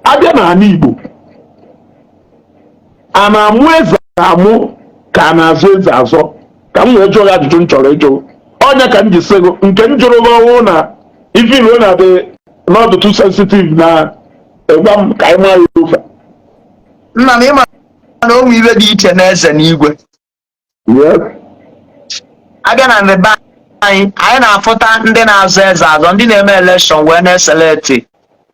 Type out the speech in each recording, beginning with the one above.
Abịa n'ala Igbo, a na-amụ eze amụ ka a na-azụ eze azọ? Ka m wee jụọ gị ajụjụ m chọrọ ịjụ. Ọnya ka m ji sị gị nke m jụrụ gị ọnwụ na ife na dị not too sensitive na ịgwa m ka anyị maa ya ofe. Nna m, ịma na o nwe ibe dị iche na eze na igwe. Yes. Abịa na nrịba anyị, anyị na-afụta ndị na-azọ eze azọ, ndị na-eme election wee na-eselect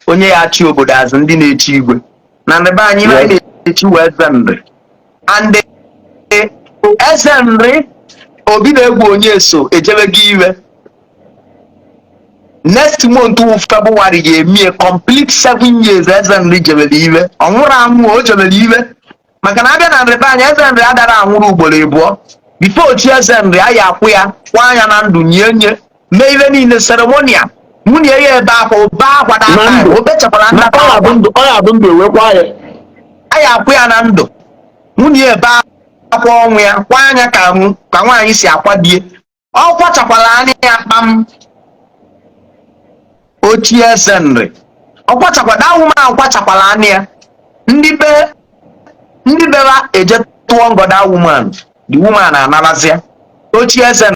onye ya achị obodo azụ, ndị na-echi igwe. Na nrịba anyị, ihe anyị na-echi wee eze nri, and eze nri obi na-egwu onye so ejebego iwe. Next month wụ February ga-emie complete 7 years eze nri jebere iwe. Ọ nwụrụ anwụ, o jebere iwe, maka na abịa na nrịba anyị, eze nri adara anwụrụ ugboro ịbụọ. Before ochi eze nri, a ya akwụ ya kwa anya na ndụ, nye nye mee ibe niile, ceremonial, nwunye ya ebe akwa obe akwa that Na time. ndụ. O bechakwara Na ndata ọ akwa. ya bụ ndụ, ọ ya bụ ndụ ewekwa ya. A ya akwụ ya na ndụ, nwunye ya ebe akwa ọnwụ ya kwa anya ka nwaanyị si akwa die. Ọ kwachakwara anya ya kpam ochie eze nri. Ọ kwachakwa, that woman kwachakwara anya ya. Ndị bera eje tụọ ngọ that woman, the woman anarazịa ochie eze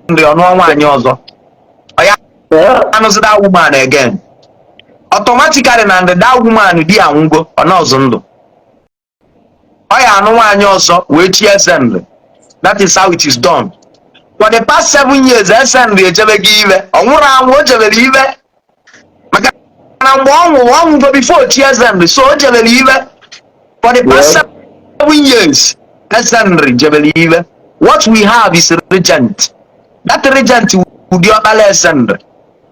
nri. Ọnụọ nwaanyị ọzọ, ọ ya anụzi that woman again automatically. Na ndị that woman di anwụgo, ọ nọọzụ ndụ, ọ ya anụ nwaanyị ọzọ wee chie eze nri. That is how it is done. For the past 7 years, eze nri ejebego iwe. Ọ nwụrụ anwụ, o jebere iwe, maka na mgbe ọ nwụrụ, ọ nwụgo before chi eze nri, so o jebere iwe. For the past 7 years, eze nri jebere iwe. What we have is regent. That regent, ụdị ọkpara eze nri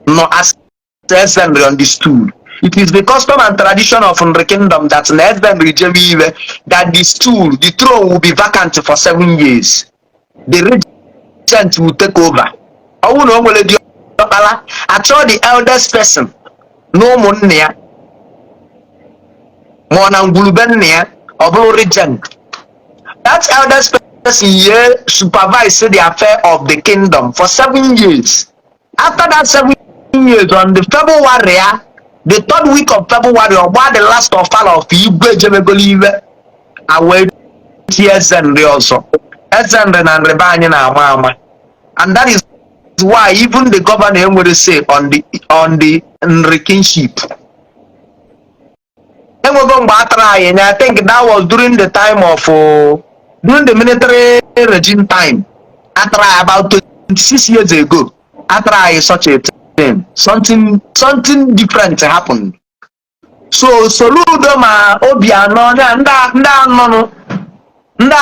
nọ as eze nri on the stool. It is the custom and tradition of Nri kingdom that na eze nri jebe iwe, that the stool, the throne will be vacant for 7 years. The regent will take over. Ọ bụrụ na o nwere diọkpara, achọ the eldest person na ụmụnne ya ma ọ na ngwurube nna ya, ọ bụrụ regent. That eldest person ye supervise the affair of the kingdom for 7 years. After that 7 years, on the February ya, the third week of February, ọgba the last ofala of igwe ejebegolo iwe, a wee tie eze nri ọzọ. Eze nri na nriba anyị na-ama ama, and that is why even the governor enwere say on the nri kingship. Enwego mgbe a tara anyị na, I think that was during the time of during the military regime time, atara anyị about 26 years ago, atara anyị such a thing. Something different happened. So Soludo ma Obianọ na ndị anọnụ, ndị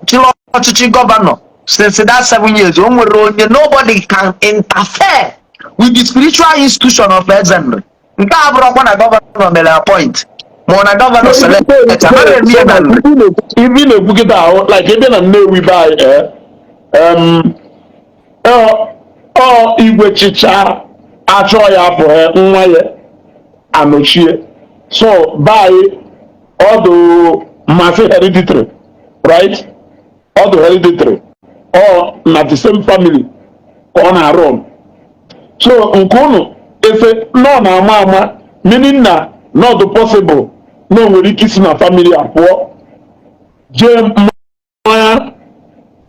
chịrị ọchịchị governor since that 7 years, o nwere onye, nobody can interfere with the spiritual institution of Ezenri. Nke a bụrụkwa na governor mere appoint ma ọ na governor select, anaghị eme ihe na nri. Ibi na-ekwu kịta ahụ, like ebe na Nnewi be anyị, ọ igwe chicha achọ ya apụghị, nwa ya anọchie. So be anyị, ọdụ mmasị hereditary, right? Ọdụ hereditary, ọ na the same family ka ọ na-arụ. So nke unu efe nọ na-ama ama, meaning na not possible na o nwere ike isi na family a pụọ jee mmanya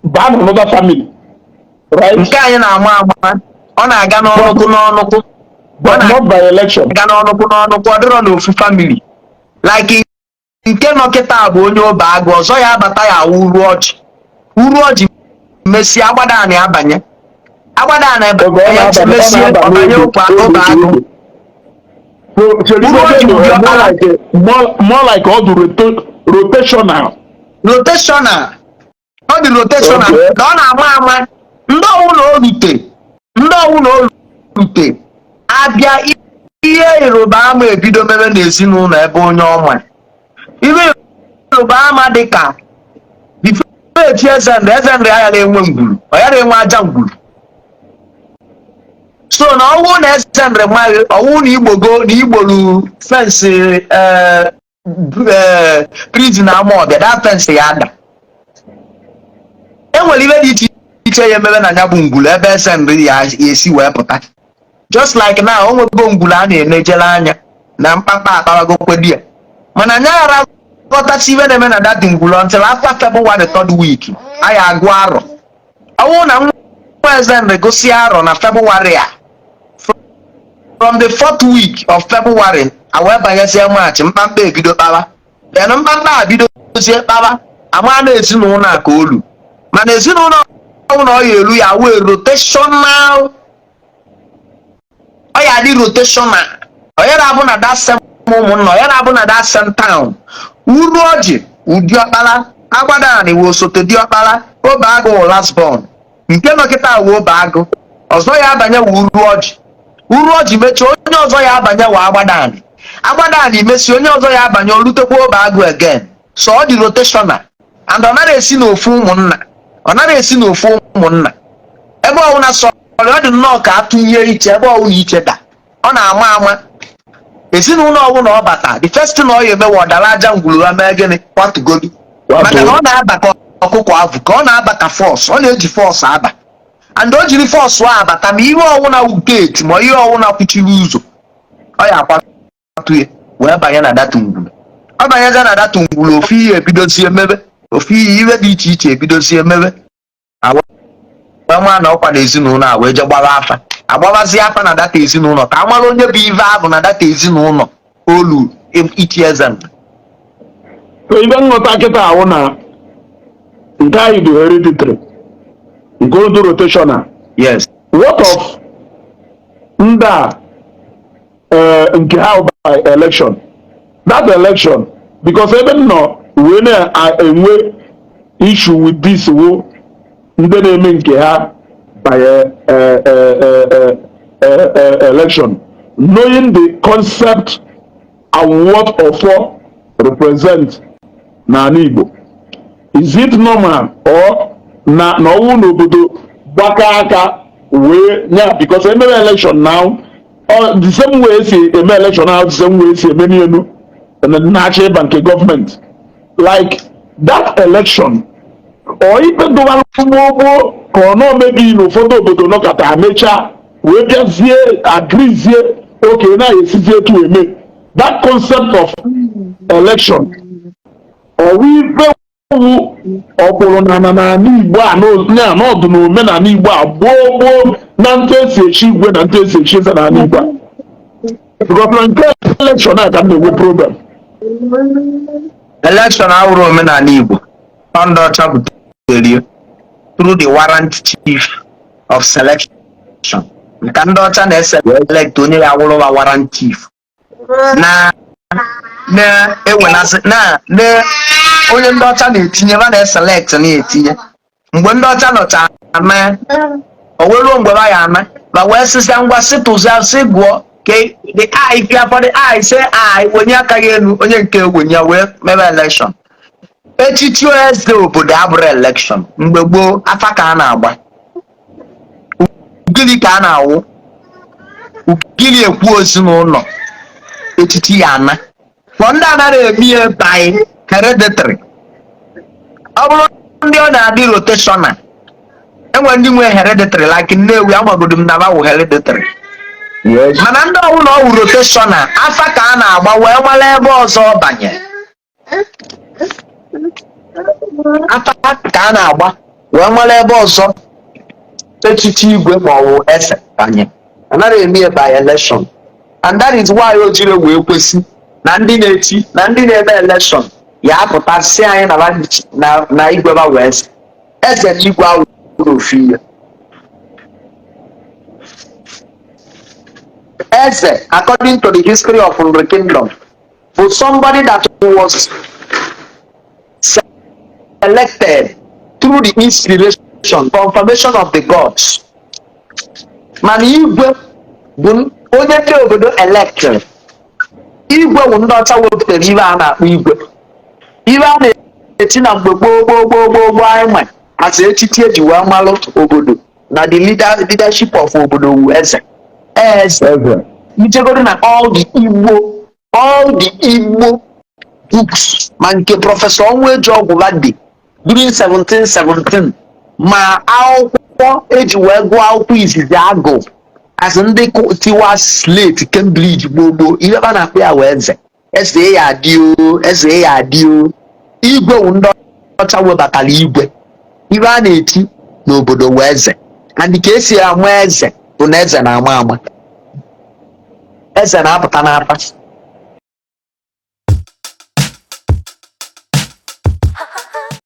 baa na another family, right? Nke anyị na-ama ama, ọ na-aga n'ọnụkwụ n'ọnụkwụ. But not by election. Ga n'ọnụkwụ n'ọnụkwụ, ọ dịrọ n'ofu family. Like nke nọ kịta bụ onye obe agụ ọzọ ya abata ya awụ uru ọjị, uru ọjị mesie, agbada anị abanye, agbada anị Oge ọ abanye, na-aba, ọ mesie na-aba ọbanye n'oge ụkwa oge obe agụ. oge. So Uru ọjị bụ more diọkpara. like more like ọ dị rotational. Rotational, ọ dị rotational. Na ọ na-ama ama, ndị ọwụ na orute, ndị ọwụ na orute abịa, ihe ịrụba ama ebido mebe n'ezinụlọ ebe onye ọma. Ihe ịrụba ama dị ka before echi eze nri, eze nri agara enwe ngwuru, ọ yara enwe aja ngwuru. So na ọwụ na eze nri maghị ọwụ na igbogo na igboru fence, ee, prison ama ọbịa, that fence ya ada. Enwere ihe dị iche iche ya emebe na ya bụ ngwuru ebe eze nri ya esi wee pụta. Just like now, o nwego ngwuru a na-enejere anya. Na mkpamkpa akpawagokwe di ya, mana anya ghara ghọtachi ibe na-eme na that ngwulu until after February third week anyị agụ arọ. Ọwụ na nwa eze Nri gụsị arọ na February a, from the fourth week of February a wee banyezie March, mkpamkpa ebido kpawa. Then mkpamkpa a bidozie kpawa, ama na ezinụlọ a ka olu, mana ezinụlọ ọbụla ọ ya elu ya wee rotational, ọ ya adị rotational. Ọ ya na-abụ na that same ụmụnna, ọ ya na-abụ na that same town. Uru ọjị ụdị ọkpara agbadani wee osote diọkpara obe agụ wụ last born. Nke nọ kịta wụ obe agụ, ọzọ ya abanye wụ uru ọjị. Uru ọjị mechie, onye ọzọ ya abanye wụ agbadani. Agbadani mesi, onye ọzọ ya abanye, olutekwa obe agụ again. So ọ dị rotational and ọ naghị esi n'ofu ụmụnna, ọ naghị esi n'ofu ụmụnna. Ebe ọwụna sọrọ ọ dị nnọọ ka atụnye iche, ebe ọwụna iche da, ọ na-ama ama. Ezinụlọ ọbụla ọ bata, the first thing ọ ya eme wụ ọdara aja ngwuru ha mee gịnị? Kwatugolu, maka na ọ na-aba ka ọkụkọ avụ, ka ọ na-aba ka force. Ọ na-eji force aba, and o jiri force a abata, ma ihe ọwụna wụ gate, ma ihe ọwụna kwuchiri ụzọ, ọ ya akwatu ya wee banye na that ngwuru. Ọ banyeza na that ngwuru, ofu ihe ebidozie mebe, ofu ihe, ihe dị iche iche ebidozie mebe. Wee nwa na ọkwa na ezinụlọ a wee jee gbara afa, agbabazie afa na that ezinụlọ ka a mara onye bụ ive ahụ na that ezinụlọ olu ichi eze. So ibe nghọta kịta ahụ na nke anyị dị hereditary, nke odu rotational. Yes. What of ndị a, nke ha by election, that election? Because ebe m nọ wee na-enwe issue with this wo ndị na-eme nke ha by election, knowing the concept and what ọfọ represent n'ala Igbo, is it normal or na ọnwụ n'obodo gbaka aka wee nya? Because emere election now, or the same way esi eme election now, the same way esi eme n'elu na-achọ ịba nke gọọmenti, like that election or ikpe dụwara gboo gboo, ka ọ nọ mebi n'ụfọdụ obodo nọkọta mechaa wee bịazie agrizie oke na-esizi etu eme that concept of election. Ọwụ ife wu ọkpụrụ na n'ala Igbo a na n'ọdụ na omenala Igbo a gboo gboo, na ntụ esi echi igwe na ntụ esi echi eze n'ala Igbo a, because na nke election a ka m na-enwe problem. Election awụrụ omenala Igbo. Ọ ndị ọcha butere ya through the warrant chief of selection, nka ndị ọcha na-eselect onye ya awụrụwa warrant chief na na-ewenasị na onye ndị ọcha na-etinye, ba na-eselect na-etinye. Mgbe ndị ọcha nọcha ana, o wee ruo mgbe ba ya ana ba wee sịsịa, ngwa, sị tụzịa, sị gụọ ka the eye pịa for the eye, say eye, wenye aka ya elu, onye nke wenye, wee mebe election. Echichi eze obodo abụrụ election. Mgbe gboo, afa ka a na-agba, ugili ka a na-awụ, ugili ekwu ezinụlọ echichi ya ana. For ndị anaghị eme ihe by hereditary, ọ bụrụ ndị ọ na-adị rotational, enwere ndị nwe hereditary like Nnewi, amagodo m na ba wụ hereditary. Mana ndị ọbụla ọ wụ rotational, afa ka a na-agba wee mara ebe ọzọ ọ banye. Afa ka a na-agba wee mara ebe ọzọ echichi igwe ma ọ wụ eze banye. Anaghị eme ya by election, and that is why o jiri wee kwesị na ndị na-echi na ndị na-eme election ya apụta si anyị na igwe ba wee eze. Eze na igwe awụrụ ofu ihe. Eze, according to the history of Nri Kingdom, bụ somebody that was selected through the inspiration, confirmation of the gods. Mana igwe bụ onye ndị obodo elected. Igwe bụ ndị ọcha wepụtara ibe a na-akpọ igwe. Ibe a na-eti na mgbe gboo gboo gboo gboo gboo anyị ma asị echichi eji wee malụ obodo na the leadership of obodo wu eze. Eze. Eze. Ichegodo na all the Igbo books, ma nke Professor Onwuejeogwu dị during 1717, ma akwụkwọ eji wee gụọ akwụkwọ izizi agụ. As ndị tiwa slate Cambridge gboo gboo, ihe a na-akpọ ya wee eze. Eze ya adị o, eze ya adị o. Igwe wụ ndị ọcha webatara igwe. Ihe a na-eti n'obodo wee eze, and ka esi ama eze bụ na eze na-ama ama, eze na-apụta n'afa.